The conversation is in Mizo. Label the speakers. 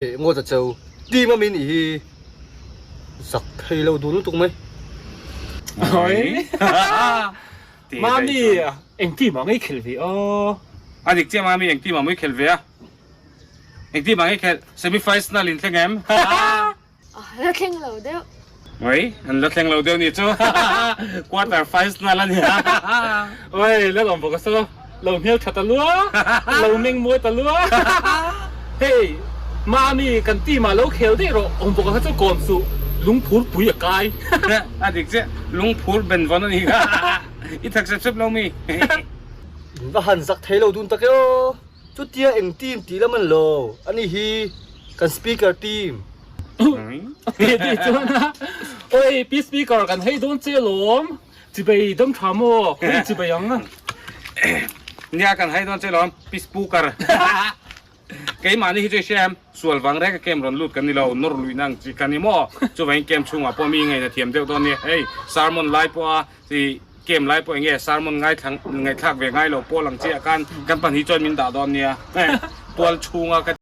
Speaker 1: Ngawt a cho team a mi nih hi zak thei lo dun lutuk mai.
Speaker 2: Mami eng team ah ngei khel ve a?
Speaker 3: A dik chiah Mami eng team ah mawi khel ve a? Eng team ah ngei khel? Semi final in thleng em?
Speaker 4: La thleng lo deuh.
Speaker 3: Oi, an la thleng lo deuh nih chu. Quarter final a nia.
Speaker 2: Oi, la lawm bawk a saw. Lo hmel tha ta lua, lo meng mawi ta lua. Hei, Mami kan team ah lo khel daih rawh, awm bawk a kha chu kawm suh, lungphur pui a kai.
Speaker 3: A dik chiah, lungphur ben vawn a ni kha. I thak sep sep lo mi.
Speaker 1: In va han zak thei lo dun tak e aw. Chutia eng team tih lam an lo, ani hi kan speaker team.
Speaker 2: Ti chuan a, Oi pi speaker kan hei dawn che lawm, chibei dam tha maw, khawi chibei ang.
Speaker 3: Nia kan hei dawn che lawm, pi spooker. Keimahni hi chu i hria em, sual vang reng a camp rawn lut kan ni lo, nawr luihna ang chi ka ni maw, chuvangin camp chhungah pawh mi ngaihna thiam deuh dawn nia, hei sermon lai pawha i Kem lai pawh enge sermon ngaithla ngaihthlak ve ngai lo pawl ang chiah khan kan pahnih chuan min dah dawn nia. Tual chhunga ka.